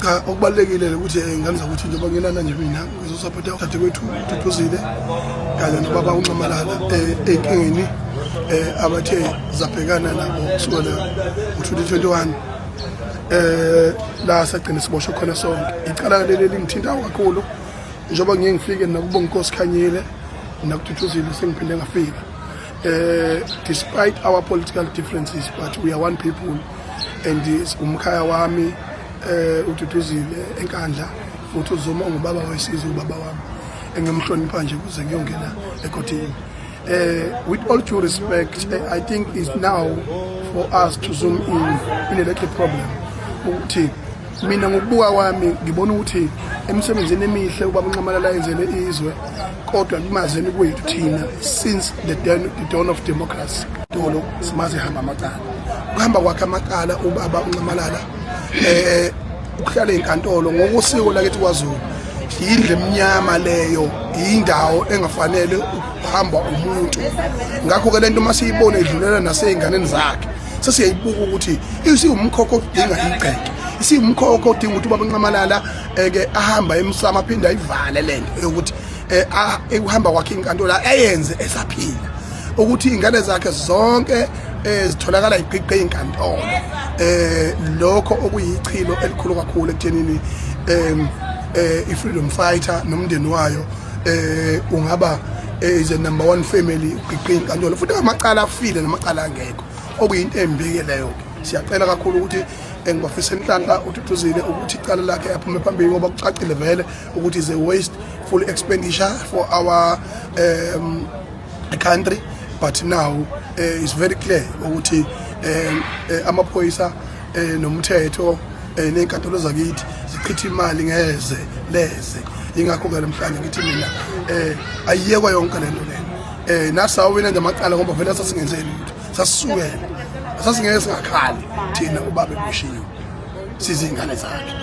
Cha, okubalulekile ukuthi ngane zakuthi, njengoba nginana nje mina ngizosapota udadewethu uDuduzile kanye nobaba uNxamalala ey'nkingeni abathe zabhekana nabo kusukela ngo-2021 la sagcina siboshwe khona sonke. Icala leli lingithinta kakhulu njengoba ngiye ngifike nakubo Nkosi Khanyile nakuDuduzile, sengiphinde ngafika. Despite our political differences, but we are one people and is umkhaya wami uDuduzile eNkandla, futhi uZuma ungubaba wesizwe, ubaba wami engimhlonipha nje kuze ngiyongena egodini. With all due respect, I think it's now for us to zoom in a little problem ukuthi mina ngokubuka kwami ngibona ukuthi emsebenzini emihle ubaba uNxamalala yenzele izwe, kodwa kumazeni kwethu thina since the dawn of democracy dolo simaze hamba amacala, ukuhamba kwakhe amacala ubaba uNxamalala, ukuhlala enkantolo ngokosiko lakithi kwaZulu yindlu emnyama leyo, indawo engafanele ukuhamba umuntu. Ngakho-ke lento uma siyibona idlulela nasey'nganeni zakhe, sesiyayibuka ukuthi isiwumkhokho odinga igceke, isiwumkhokho odinga ukuthi ubaba uNxamalala eke ahamba emsamo aphinde ayivale lento yokuthi ukuhamba kwakhe inkantolo ayenze esaphila, ukuthi iy'ngane zakhe zonke zitholakala igqigqe inkantolo. Lokho okuyichilo elikhulu kakhulu ekuthenini i-freedom fighter nomndeni wayo ungaba is a number one family ugqigqe inkantolo futhi amacala afile namacala angekho, okuyinto embi-ke leyo-ke. Siyacela kakhulu ukuthi ngibafisa inhlanhla uDuduzile ukuthi icala lakhe aphume phambili, ngoba kucacile vele ukuthi is a wasteful expenditure for our country. But now it's very clear ukuthi amaphoyisa nomthetho ney'nkantolo zakithi zichitha imali ngeze leze. Ingakho-ke namhlanje ngithi mina ayiyekwa yonke lento lena. Nasawina nje amacala ngoba vele sasingenzeli lutho, sasisukela, sasingeke singakhali thina ubaba eboshiwe sizingane zakhe.